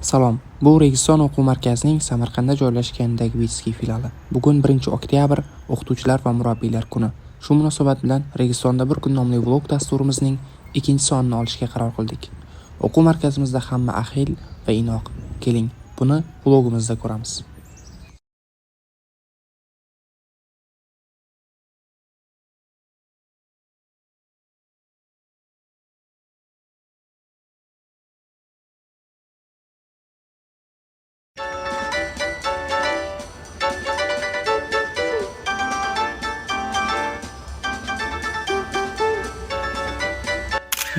Salom. Bu Registon o'quv markazining Samarqandda joylashgan Dagvitskiy filiali. Bugun 1-oktyabr o'qituvchilar va murabbiylar kuni. Shu munosabat bilan Registonda bir kun nomli vlog dasturimizning 2-sonini olishga qaror qildik. O'quv markazimizda hamma ahil va inoq. Keling, buni vlogimizda ko'ramiz.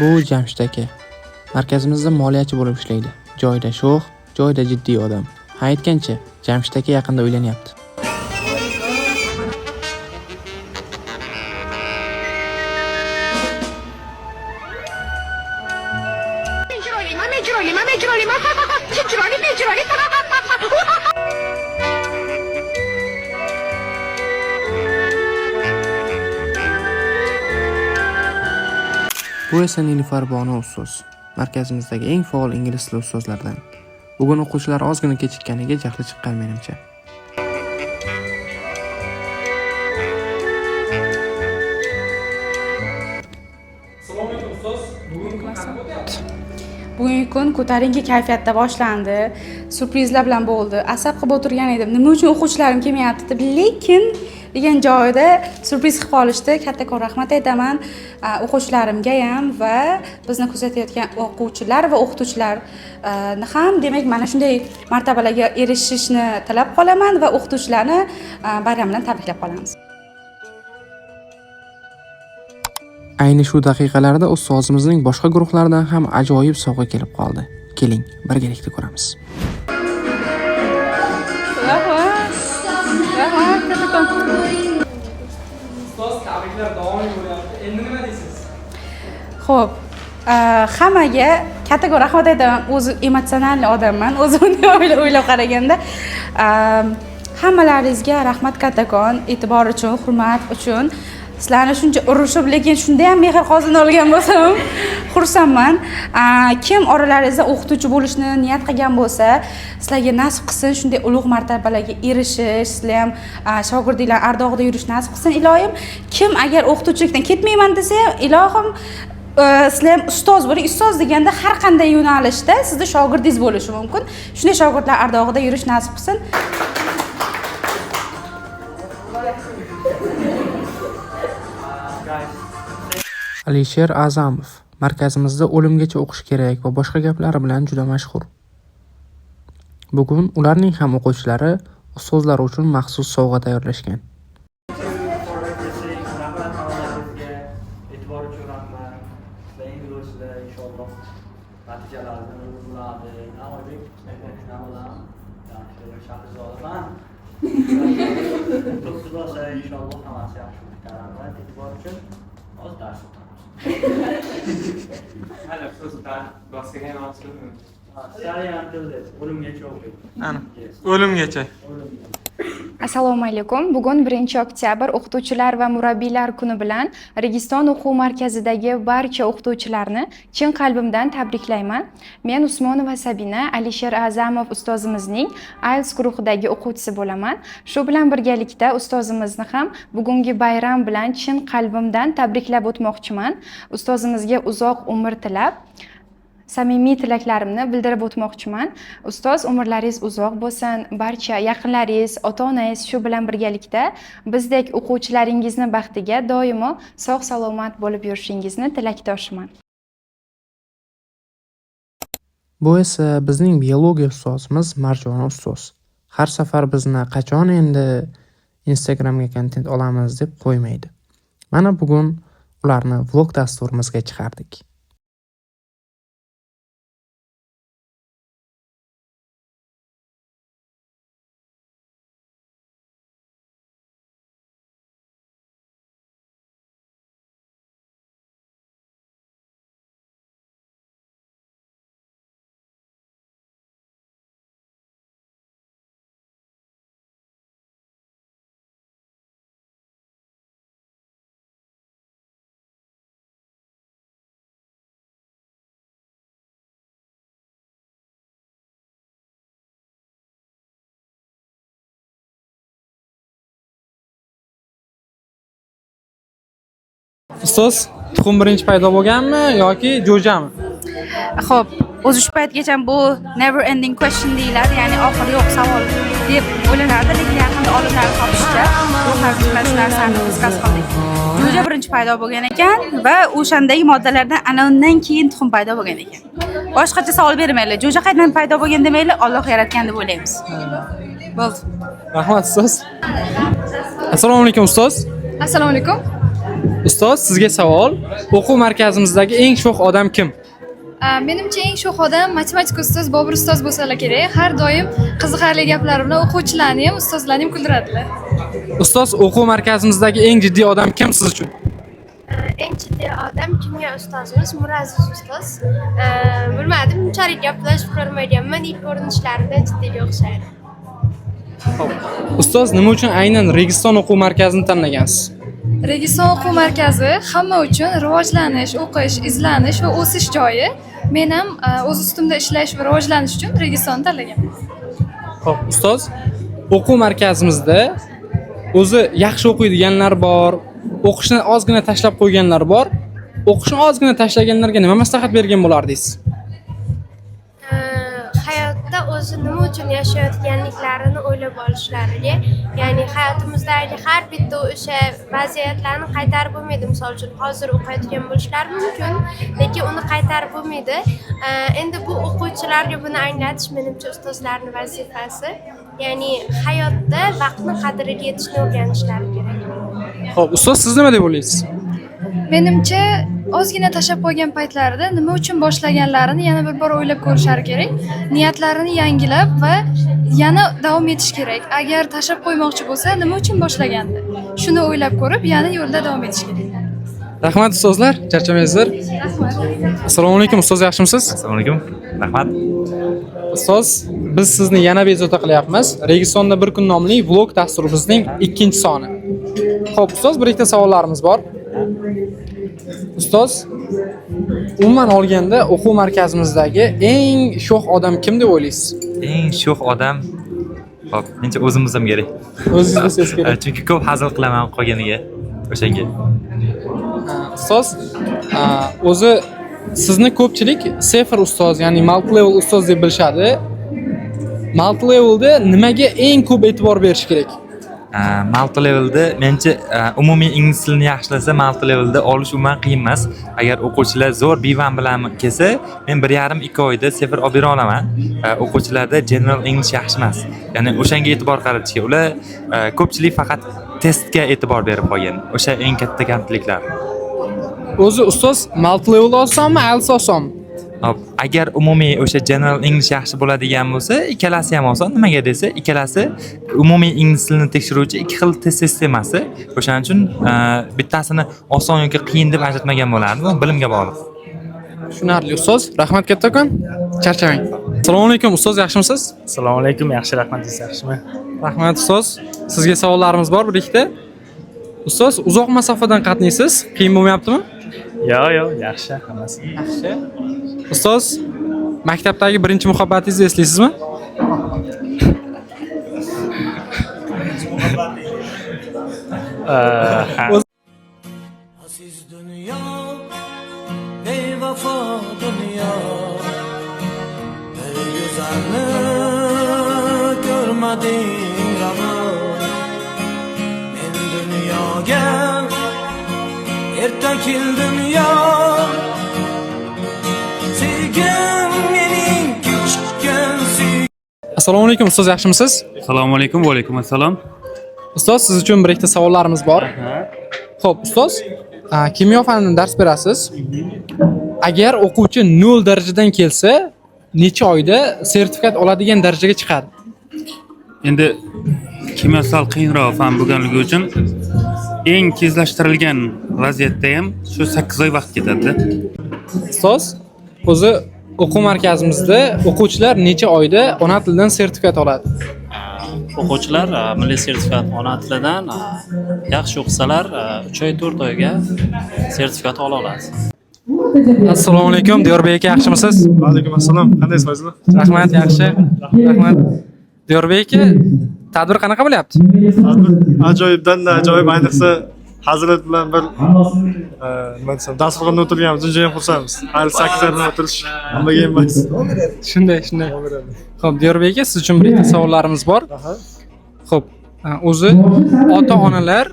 Bu Jamshid aka. Markazimizda moliyachi bo'lib ishlaydi. Joyida sho'x, joyida jiddiy odam. Ha aytgancha, Jamshid aka yaqinda uylanyapti. Chiroyliman, men chiroyliman, men chiroyliman. Kim chiroyli, men chiroyli. Bu esa Nilufar Bonu ustoz. Markazimizdagi eng faol ingliz tili ustozlaridan. Bugun o'quvchilar ozgina kechikkaniga jahli chiqqan menimcha. Assalomu alaykum ustoz. Bugungi kun qanaqa o'tyapti? Bugungi kun ko'tarinki kayfiyatda boshlandi. Syurprizlar bilan bo'ldi. Asab qilib o'tirgan edim. Nima uchun o'quvchilarim kelmayapti deb, lekin degan joyida syurpriz qilib qolishdi. Kattakon rahmat aytaman o'quvchilarimga ham va bizni kuzatayotgan o'quvchilar va o'qituvchilarni ham, demak, mana shunday martabalarga erishishni tilab qolaman va o'qituvchilarni bayram bilan tabriklab qolamiz. Ayni shu daqiqalarda ustozimizning boshqa guruhlardan ham ajoyib sovg'a kelib qoldi. Keling, birgalikda ko'ramiz. Rahmat. Rahmat kattakon. Ustoz, tabriklar davomiy bo'lyapti. Endi nima deysiz? Xo'p, hammaga kattakon rahmat aytaman. O'zi emotsional odamman, o'zimni o'ylab qaraganda. Hammalaringizga rahmat kattakon, e'tibor uchun, hurmat uchun. Sizlarni shuncha urushib, lekin shunda ham mehr qozona olgan bo'lsam, xursandman. Kim oralaringizda o'qituvchi bo'lishni niyat qilgan bo'lsa, sizlarga nasib qilsin shunday ulug' martabalarga erishish, sizlar ham shogirdinglar ardog'ida yurish nasib qilsin iloyim. Kim agar o'qituvchilikdan ketmayman desa ham, ilohim, sizlar ham ustoz bo'ling. Ustoz deganda har qanday yo'nalishda sizni shogirdingiz bo'lishi mumkin. Shunday shogirdlar ardog'ida yurish nasib qilsin. Alisher Azamov markazimizda o'limgacha o'qish kerak va boshqa gaplari bilan juda mashhur. Bugun ularning ham o'quvchilari ustozlar uchun maxsus sovg'a tayyorlashgan. Rahmat hammalaringizga, e'tibor uchun rahmat. Sizlar endi bo'lsizlar, inshaalloh natijalarni bo'ladi. Oybek, bilan yaxshi Shahrizodaman. To'qqiz bo'lsa inshaalloh hammasi yaxshi bo'ladi. Rahmat e'tibor uchun. Hozir dars o'tamiz. Hali so'zdan boshqa ham olsinmi? Study until death. O'limgacha o'qing. Ana. Yes. O'limgacha. O'limgacha. Assalomu alaykum. Bugun 1-oktyabr o'qituvchilar va murabbiylar kuni bilan Registon o'quv markazidagi barcha o'qituvchilarni chin qalbimdan tabriklayman. Men Usmonova Sabina, Alisher Azamov ustozimizning IELTS guruhidagi o'quvchisi bo'laman. Shu bilan birgalikda ustozimizni ham bugungi bayram bilan chin qalbimdan tabriklab o'tmoqchiman. Ustozimizga uzoq umr tilab, samimiy tilaklarimni bildirib o'tmoqchiman. Ustoz, umrlaringiz uzoq bo'lsin, barcha yaqinlaringiz, ota-onangiz shu bilan birgalikda bizdek o'quvchilaringizni baxtiga doimo sog' salomat bo'lib yurishingizni tilakdoshman. Bu esa bizning biologiya ustozimiz Marjona ustoz. Har safar bizni qachon endi Instagramga kontent olamiz deb qo'ymaydi. Mana bugun ularni vlog dasturimizga chiqardik. Ustoz, tuxum birinchi paydo bo'lganmi yoki jo'jami? Xo'p, o'zi shu paytgacha bu never ending question deyiladi, ya'ni oxiri yo'q savol deb o'ylanardi, lekin yaqinda olimlar topishicha, bu hal mana shu narsani discuss qildik. Jo'ja birinchi paydo bo'lgan ekan va o'shandagi moddalardan ana undan keyin tuxum paydo bo'lgan ekan. Boshqacha savol bermanglar. Jo'ja qayerdan paydo bo'lgan demanglar, Alloh yaratgan deb o'ylaymiz. Bo'ldi. Rahmat, ustoz. Assalomu alaykum, ustoz. Assalomu alaykum. Ustoz, sizga savol. O'quv markazimizdagi eng sho'x odam kim? Menimcha, eng sho'x odam matematika ustoz Bobur ustoz bo'lsalar kerak. Har doim qiziqarli gaplari bilan o'quvchilarni ham, ustozlarni ham kuldiradilar. Ustoz, o'quv markazimizdagi eng jiddiy odam kim siz uchun? Eng jiddiy odam kimyo ustozimiz Muraziz ustoz. Bilmadim, bunchalik gaplashib ko'rmaganman, ilk ko'rinishlaridan jiddiyga o'xshaydi. Ustoz, nima uchun aynan Registon o'quv markazini tanlagansiz? Registon o'quv markazi hamma uchun rivojlanish, o'qish, izlanish va o'sish joyi. Men ham o'z ustimda ishlash va rivojlanish uchun Registonni tanlaganman. Xo'p, ustoz, o'quv markazimizda o'zi yaxshi o'qiydiganlar bor, o'qishni ozgina tashlab qo'yganlar bor. O'qishni ozgina tashlaganlarga nima maslahat bergan bo'lardingiz? Hayotda o'zi nima uchun yashayotganliklarini o'ylab olishlariga, ya'ni hayotimizdagi har bitta o'sha vaziyatlarni qaytarib bo'lmaydi. Misol uchun, hozir o'qiyotgan bo'lishlari mumkin, lekin uni qaytarib bo'lmaydi. Endi bu o'quvchilarga buni anglatish, menimcha, ustozlarni vazifasi, ya'ni hayotda vaqtni qadriga yetishni o'rganishlari kerak. Xo'p, ustoz, siz nima deb o'ylaysiz? Menimcha, ozgina tashlab qo'ygan paytlarida nima uchun boshlaganlarini yana bir bor o'ylab ko'rishlari kerak. Niyatlarini yangilab va yana davom etish kerak. Agar tashlab qo'ymoqchi bo'lsa, nima uchun boshlagandi? Shuni o'ylab ko'rib, yana yo'lda davom etish kerak. Rahmat, ustozlar, charchamaysizlar. Rahmat. Assalomu alaykum, ustoz, yaxshimisiz? Assalomu alaykum. Rahmat. Ustoz, biz sizni yana bezovta qilyapmiz. Registonda bir kun nomli vlog dasturimizning ikkinchi soni. Xo'p, ustoz, bir ikkita savollarimiz bor. Ustoz, umuman olganda o'quv markazimizdagi eng sho'x odam kim deb o'ylaysiz? Eng sho'x odam. Xo'p, menimcha, o'zim bo'lsam kerak. O'zingiz bo'lsangiz kerak. Chunki ko'p hazil qilaman qolganiga. O'shanga. Ha, ustoz, o'zi sizni ko'pchilik CEFR ustoz, ya'ni multi level ustoz deb bilishadi. Multi levelda nimaga eng ko'p e'tibor berish kerak? Multi levelda, menimcha, umumiy ingliz tilini yaxshilasa, multi levelda olish umuman qiyin emas. Agar o'quvchilar zo'r B1 bilan kelsa, men 1,5-2 oyda CEFR olib bera olaman. O'quvchilarda general English yaxshi emas. Ya'ni o'shanga e'tibor qaratish kerak. Ular ko'pchilik faqat testga e'tibor berib qolgan. O'sha eng katta kamchiliklar. O'zi, ustoz, multi level osonmi, IELTS osonmi? Hop, agar umumiy o'sha general English yaxshi bo'ladigan bo'lsa, ikkalasi ham oson. Nimaga desa, ikkalasi umumiy ingliz tilini tekshiruvchi ikki xil test sistemasi. O'shaning uchun bittasini oson yoki qiyin deb ajratmagan bo'lardim. Bu bilimga bog'liq. Tushunarli, ustoz. Rahmat kattakon. Charchamang. Assalomu alaykum, ustoz, yaxshimisiz? Assalomu alaykum, yaxshi, rahmat, siz yaxshimi? Rahmat, ustoz. Sizga savollarimiz bor bir ikkita. Ustoz, uzoq masofadan qatnaysiz, qiyin bo'lmayaptimi? Yo'q, yaxshi hammasi. Yaxshi. Ustoz, maktabdagi birinchi muhabbatingizni eslaysizmi? Ha. Aziz dunyo, bevafo dunyo, bir go'zalni ko'rmading ravo. Men dunyoga erta keldim yor, sevgim mening kechikkan. Assalomu alaykum, ustoz, yaxshimisiz? Assalomu alaykum, va alaykum assalom. Ustoz, siz uchun bir ikkita savollarimiz bor. Xo'p, ustoz, kimyo fanidan dars berasiz. Agar o'quvchi 0 darajadan kelsa, necha oyda sertifikat oladigan darajaga chiqadi? Endi kimyo sal qiyinroq fan bo'lganligi uchun eng tezlashtirilgan vaziyatda ham shu 8 oy vaqt ketadi. Ustoz, o'zi o'quv markazimizda o'quvchilar necha oyda ona tilidan sertifikat oladi? O'quvchilar milliy sertifikat ona tilidan yaxshi o'qisalar, 3 oy, 4 oyga sertifikat ola oladi. Assalomu alaykum, Diyorbek aka, yaxshimisiz? Va alaykum assalom. Qandaysiz, Fayzulla? Rahmat, yaxshi. Rahmat. Diyorbek aka, tadbir qanaqa bo'lyapti? Tadbir ajoyibdan da ajoyib, ayniqsa Hazrat bilan bir nima desam, dasturxonda o'tirganimiz uchun juda ham xursandmiz. Hali 8 bilan o'tirish hammaga emas. Shunday, shunday. Xo'p, Diyorbek aka, siz uchun bir ikkita savollarimiz bor. Xo'p, o'zi ota-onalar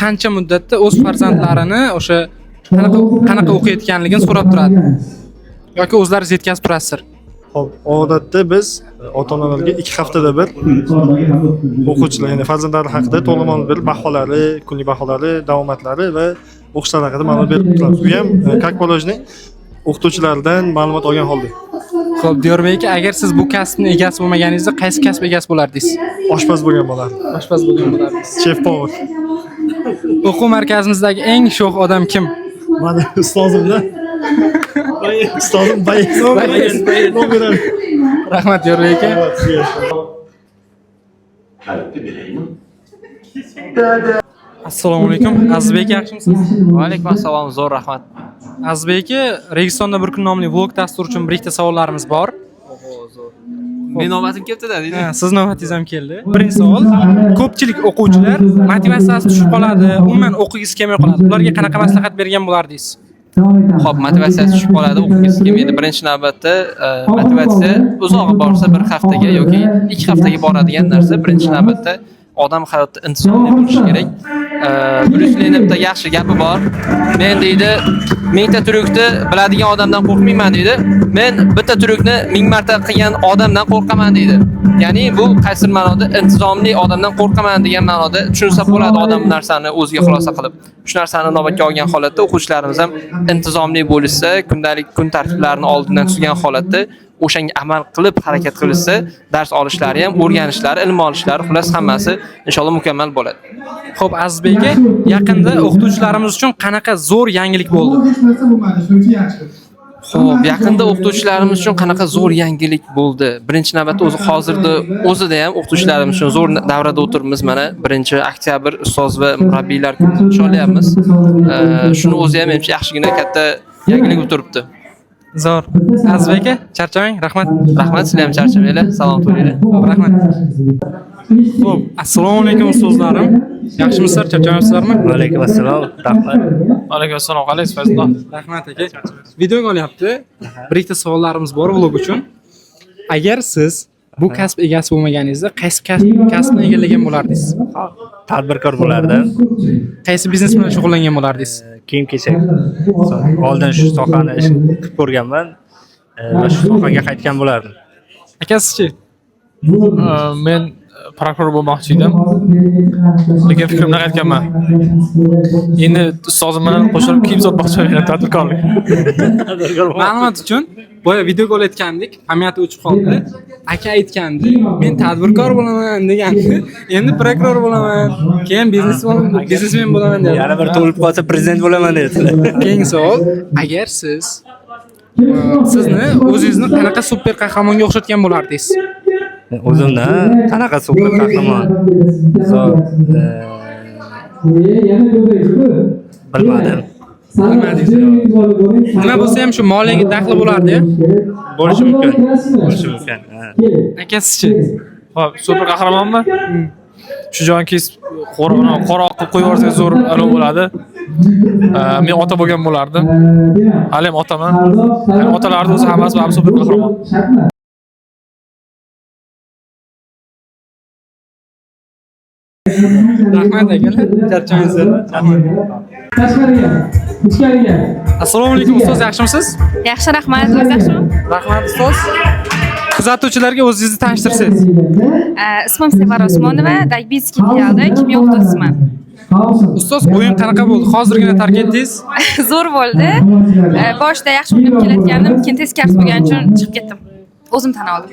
qancha muddatda o'z farzandlarini o'sha qanaqa qanaqa o'qiyotganligini so'rab turadi yoki o'zlaringiz yetkazib turasizlar? Xo'p, odatda biz ota-onalarga 2 haftada bir o'quvchilar, ya'ni farzandlari haqida to'liq ma'lumot berib, baholari, kunlik baholari, davomatlari va o'qishlari haqida ma'lumot berib turamiz. Bu ham как положено o'qituvchilardan ma'lumot olgan holda. Xo'p, Diyorbek aka, agar siz bu kasbni egasi bo'lmaganingizda qaysi kasb egasi bo'lardingiz? Oshpaz bo'lgan bo'lardim. Oshpaz bo'lgan bo'lardingiz. Шеф-повар. O'quv markazimizdagi eng sho'x odam kim? Mani ustozimda. Ustozim боец. Nomer. Rahmat, Diyorbek aka. Assalomu alaykum. Azizbek aka, yaxshimisiz? Va alaykum assalom, zo'r, rahmat. Azizbek aka, Registonda bir kun nomli vlog dasturi uchun bir ikkita savollarimiz bor. Men navbatim kelibdi-da, deydi. Ha, siz navbatingiz ham keldi. Birinchi savol: ko'pchilik o'quvchilar motivatsiyasi tushib qoladi, umuman o'qigisi kelmay qoladi. Ularga qanaqa maslahat bergan bo'lardingiz? Xo'p, motivatsiyasi tushib qoladi, o'qigisi kelmaydi. Birinchi navbatda motivatsiya uzog'i borsa bir haftaga yoki 2 haftaga boradigan narsa. Birinchi navbatda odam hayotda intizomli bo'lishi kerak. Bryus Lini bitta yaxshi gapi bor. Men deydi, 1000 ta tryukni biladigan odamdan qo'rqmayman deydi. Men bitta tryukni 1000 marta qilgan odamdan qo'rqaman deydi. Ya'ni bu qaysi ma'noda intizomli odamdan qo'rqaman degan ma'noda tushunsa bo'ladi odam bu narsani o'ziga xulosa qilib. Shu narsani inobatga olgan holatda o'quvchilarimiz ham intizomli bo'lishsa, kundalik kun tartiblarini oldindan tuzgan holatda o'shanga amal qilib harakat qilishsa, dars olishlari ham, o'rganishlari, ilm olishlari, xullas hammasi inshaalloh mukammal bo'ladi. Xo'p, Azizbek aka, yaqinda o'qituvchilarimiz uchun qanaqa zo'r yangilik bo'ldi? Xo'p, yaqinda o'qituvchilarimiz uchun qanaqa zo'r yangilik bo'ldi? Birinchi navbatda o'zi hozirda o'zida ham o'qituvchilarimiz uchun zo'r davrada o'tiribmiz mana 1-oktyabr ustoz va murabbiylar kunini nishonlayapmiz. Shuni o'zi ham menimcha yaxshigina katta yangilik bo'lib turibdi. Zo'r. Azizbek aka, charchamang, rahmat. Rahmat, sizlar ham charchamanglar, salomat bo'linglar. Xo'p, rahmat. Xo'p, assalomu alaykum ustozlarim. Yaxshimisizlar, charchamayapsizlarmi? Va alaykum assalom, rahmat. Alaykum assalom, qalaysiz, Fayzullo? Rahmat aka. Videoga olyapti. Bir ikkita savollarimiz bor vlog uchun. Agar siz bu kasb egasi bo'lmaganingizda qaysi kasbni egallagan bo'lardingiz? Tadbirkor bo'lardim. Qaysi biznes bilan shug'ullangan bo'lardingiz? Kiyim kechak. Oldin shu sohani ish qilib ko'rganman va shu sohaga qaytgan bo'lardim. Aka, sizchi? Men prokuror bo'lmoqchi edim. Lekin fikrimdan qaytganman. Endi ustozim bilan qo'shilib kiyim sotmoqchi bo'lgan, tadbirkorlik. Ma'lumot uchun, boya videoga olayotgandik, pamyati o'chib qoldi. Aka aytgandi, men tadbirkor bo'laman degandi. Endi prokuror bo'laman, keyin biznesmen bo'laman deyapti. Yana bir tug'ilib qolsa prezident bo'laman deyaptilar. Keyingi savol, agar siz sizni o'zingizni qanaqa super qahramonga o'xshatgan bo'lardingiz? O'zimni qanaqa super qahramon? Zo'r, bilmadim. Bilmadingiz. Nima bo'lsa ham shu moliyaga daxli bo'lardi, ya? Bo'lishi mumkin. Bo'lishi mumkin. Ha. Aka, sizchi? Xo'p, super qahramonmi? Shu joyini kesib qora qilib qo'yib yuborsak zo'r anavi bo'ladi. Men ota bo'lgan bo'lardim. Hali ham otaman. Ya'ni otalarni o'zi hammasi baribir super qahramon. Rahmat akalar, charchamanglar. Assalomu alaykum ustoz, yaxshimisiz? Yaxshi, rahmat. O'zingiz yaxshimi? Rahmat ustoz. Kuzatuvchilarga o'zingizni tanishtirsangiz. Ismim Sevara Usmonova, Dagbitskiy filialida kimyo o'qituvchisiman. Ustoz, o'yin qanaqa bo'ldi? Hozirgina tark etdingiz. Zo'r bo'ldi. Boshida yaxshi o'ynab kelayotgandim, keyin teskarisi bo'lgani uchun chiqib ketdim. O'zim tan oldim.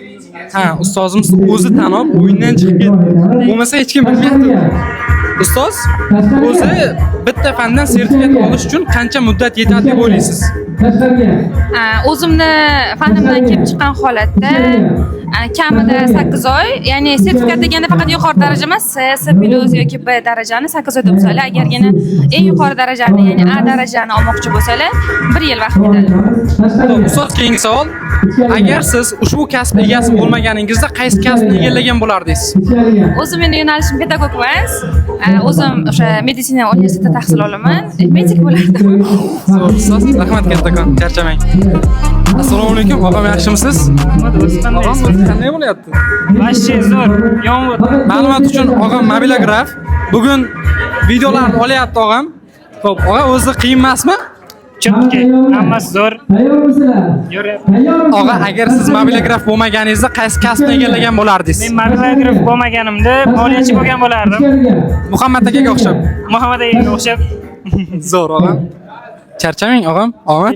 Ha, ustozimiz o'zi tan olib o'yindan chiqib ketdi. Bo'lmasa hech kim bilmayapti. Ustoz, o'zi bitta fandan sertifikat olish uchun qancha muddat yetadi deb o'ylaysiz? O'zimni fanimdan kelib chiqqan holatda kamida 8 oy, ya'ni sertifikat deganda faqat yuqori daraja emas, C, C plus yoki B darajani 8 oyda olsalar, agargina eng yuqori darajani, ya'ni A darajani olmoqchi bo'lsalar, 1 yil vaqt ketadi. Xo'p, ustoz, keyingi savol. Agar siz ushbu kasb egasi bo'lmaganingizda qaysi kasbni egallagan bo'lardingiz? O'zim meni yo'nalishim pedagog emas. O'zim o'sha meditsina universitetida tahsil olaman. Medik bo'lardim. Zo'r ustoz, rahmat kattakon, charchamang. Assalomu alaykum, og'am, yaxshimisiz? Og'am, o'zi qanday bo'lyapti? Вообще zo'r. Yomg'ir. Ma'lumot uchun, og'am mobilograf. Bugun videolarni olyapti og'am. Xo'p, og'a, o'zi qiyin emasmi? Chunki hammasi zo'r. Yuryapti. Og'a, agar siz mobilograf bo'lmaganingizda qaysi kasbni egallagan bo'lardingiz? Men mobilograf bo'lmaganimda moliyachi bo'lgan bo'lardim. Muhammad akaga o'xshab. Muhammad akaga o'xshab. Zo'r og'am. Charchamang og'am, omad.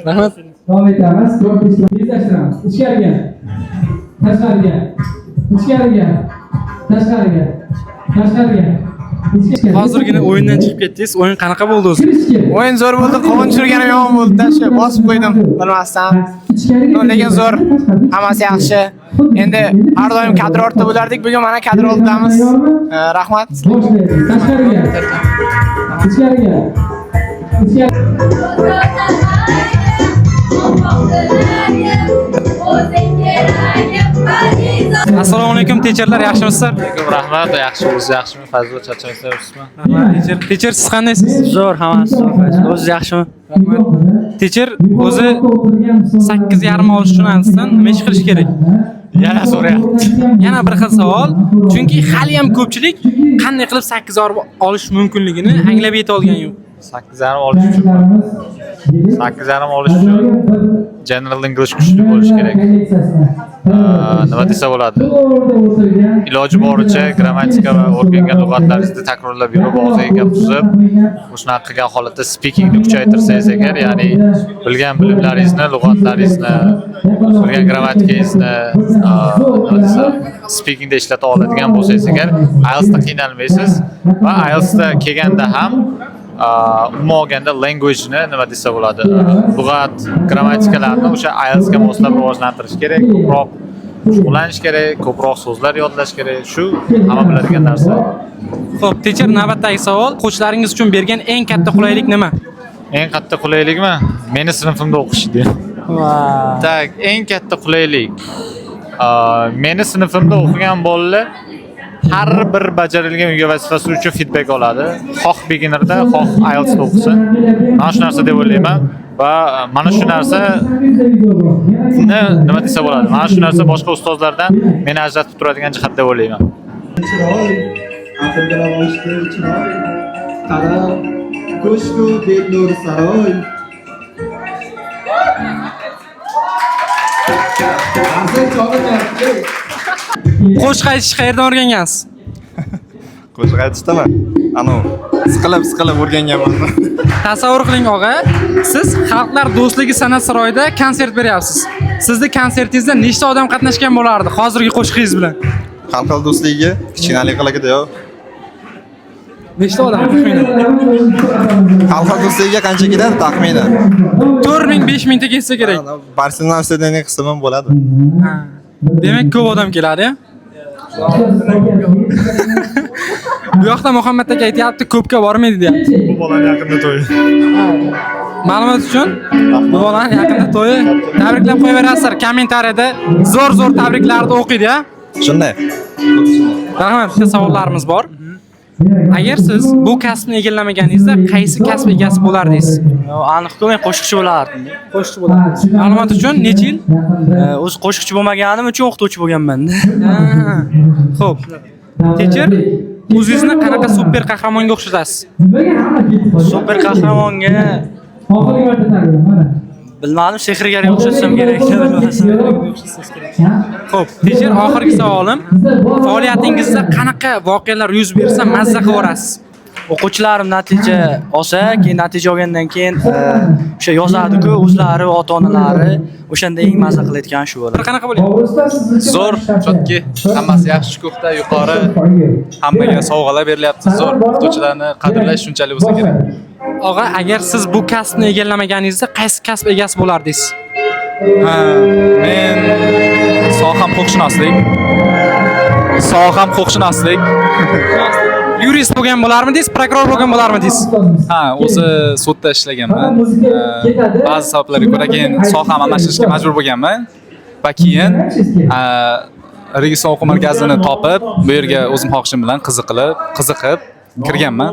Rahmat. Davom etamiz. Tezlashtiramiz. Ichkariga. Tashqariga. Ichkariga. Tashqariga. Tashqariga. Hozirgina o'yindan chiqib ketdingiz. O'yin qanaqa bo'ldi o'zi? O'yin zo'r bo'ldi, qovun tushirganim yomon bo'ldi-da, shu bosib qo'ydim bilmasdan. No, lekin zo'r, hammasi yaxshi. Endi har doim kadr ortida bo'lardik, bugun mana kadr oldidamiz. Rahmat. Tashqariga. Ichkariga. Ichkariga. Assalomu alaykum, teacherlar, yaxshimisizlar? Rahmat, yaxshi, o'zi yaxshimi? Fazil, charchamayapsizmi? Rahmat, teacher. Teacher, siz qandaysiz? Zo'r, hammasi zo'r, Fazil. O'zi yaxshimi? Rahmat. Teacher, o'zi 8.5 olish uchun IELTSdan nima ish qilish kerak? Yana so'rayapti. Yana bir xil savol, chunki hali ham ko'pchilik qanday qilib 8.5 olish mumkinligini anglab yeta olgani yo'q. 8.5 olish uchun 8.5 olish uchun General English kuchli bo'lishi kerak. Nima desa bo'ladi? Iloji boricha grammatika va o'rgangan lug'atlaringizni takrorlab yurib, og'zaki gap tuzib, shunaqa qilgan holatda speakingni kuchaytirsangiz agar, ya'ni bilgan bilimlaringizni, lug'atlaringizni, bilgan grammatikangizni, nima desa, speakingda ishlata oladigan bo'lsangiz agar, IELTSda qiynalmaysiz va IELTSda kelganda ham umuman olganda language'ni, nima desa bo'ladi, lug'at, grammatikalarni o'sha IELTSga moslab rivojlantirish kerak, ko'proq shug'ullanish kerak, ko'proq so'zlar yodlash kerak. Shu hamma biladigan narsa. Xo'p, teacher, navbatdagi savol, o'quvchilaringiz uchun bergan eng katta qulaylik nima? Eng katta qulaylikmi? Meni sinfimda o'qish degan. Так, eng katta qulaylik. Meni sinfimda o'qigan bolalar har bir bajarilgan uyga vazifasi uchun feedback oladi. Xoh beginnerda, xoh IELTSda o'qisa. Mana shu narsa deb o'ylayman va mana shu narsa nima desa bo'ladi? Mana shu narsa boshqa ustozlardan meni ajratib turadigan jihat deb o'ylayman. Chiroy, atirgul ochdi chiroy, qara ko'shku bednur saroy. Qo'shiq aytishni qayerdan o'rgangansiz? Qo'shiq aytishdimi? Anavi siqilib o'rganganman. Tasavvur qiling og'a, siz Xalqlar do'stligi san'at saroyida konsert beryapsiz. Sizni konsertingizda nechta odam qatnashgan bo'lardi hozirgi qo'shig'ingiz bilan? Xalqlar do'stligiga kichkinalik qilagida yo'q. Nechta odam taxminan? Xalqlar do'stligiga qancha keladi taxminan? 4000 5000 ta kelsa kerak. Barselona stadionining qismi bo'ladi. Demak, ko'p odam keladi, ya? Bu yoqda Muhammad aka aytyapti, ko'pga bormaydi deyapti. Bu bolani yaqinda to'yi. Ma'lumot uchun, bu bolani yaqinda to'yi. Tabriklab qo'yaverasizlar kommentariyada. Zo'r-zo'r tabriklarni o'qiydi, ya. Shunday. Rahmat, bitta savollarimiz bor. Agar siz bu kasbni egallamaganingizda qaysi kasb egasi bo'lardingiz? Aniq-ku, men qo'shiqchi bo'lardim. Qo'shiqchi bo'lardingiz. Ma'lumot uchun necha yil? O'zi qo'shiqchi bo'lmaganim uchun o'qituvchi bo'lganman. Xo'p. Teacher, o'zingizni qanaqa super qahramonga o'xshatasiz? Super qahramonga bilmadim, sehrgarga o'xshatsam kerak, bilmasam. Xo'p, teacher, oxirgi savolim. Faoliyatingizda qanaqa voqealar yuz bersa mazza qilib yuborasiz? O'quvchilarim natija olsa, keyin natija olgandan keyin o'sha yozadi-ku o'zlari, ota-onalari, o'shanda eng mazza qilayotgan shu bo'ladi. Qanaqa bo'lyapti? Zo'r, chotki, hammasi yaxshi shukuhda, yuqori hammaga sovg'alar berilyapti. Zo'r, o'qituvchilarni qadrlash shunchalik bo'lsa kerak. Og'a, agar siz bu kasbni egallamaganingizda qaysi kasb egasi bo'lardingiz? Ha, men soham huquqshunoslik. Soham huquqshunoslik. Yurist bo'lgan bo'larmidingiz, prokuror bo'lgan bo'larmidingiz? Ha, o'zi sudda ishlaganman. Ba'zi sabablarga ko'ra keyin soham almashtirishga majbur bo'lganman va keyin Registon o'quv markazini topib, bu yerga o'zim xohishim bilan qiziqib kirganman.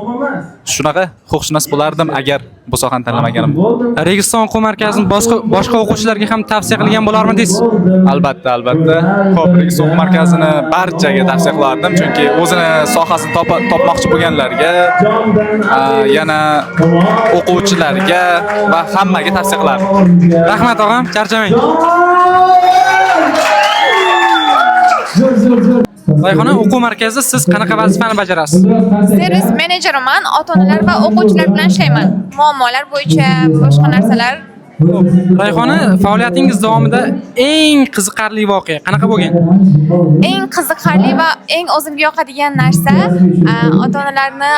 Shunaqa huquqshunos bo'lardim agar bu sohani tanlamaganimda. Registon o'quv markazini boshqa o'quvchilarga ham tavsiya qilgan bo'larmidingiz? Albatta, albatta. Xo'p, Registon o'quv markazini barchaga tavsiya qilardim, chunki o'zini sohasini topmoqchi bo'lganlarga, yana o'quvchilarga va hammaga tavsiya qilardim. Rahmat og'am, charchamang. Rayhona, o'quv markazida siz qanaqa vazifani bajarasiz? Servis menejeriman, ota-onalar va o'quvchilar bilan ishlayman. Muammolar bo'yicha, boshqa narsalar. Rayhona, faoliyatingiz davomida eng qiziqarli voqea qanaqa bo'lgan? Eng qiziqarli va eng o'zimga yoqadigan narsa ota-onalarni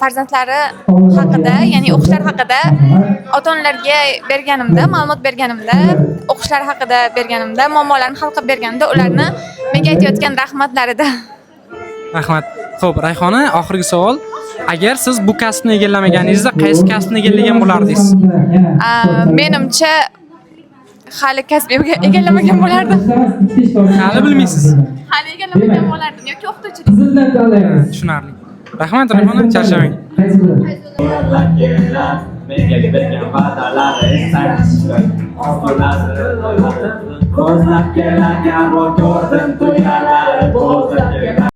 farzandlari haqida, ya'ni o'qishlar haqida ota-onalarga berganimda, ma'lumot berganimda, o'qishlar haqida berganimda, muammolarni hal qilib berganimda ularni menga aytayotgan rahmatlarida. Rahmat. Xo'p, Rayhona, oxirgi savol. Agar siz bu kasbni egallamaganingizda qaysi kasbni egallagan bo'lardingiz? Menimcha hali kasb egallamagan bo'lardim. Hali bilmaysiz. Hali egallamagan bo'lardim yoki o'qituvchilik. Tushunarli. Rahmat Rayhona, charchamang. Ko'zlab kelar, ko'rdim tuyalar, ko'zlab kelar.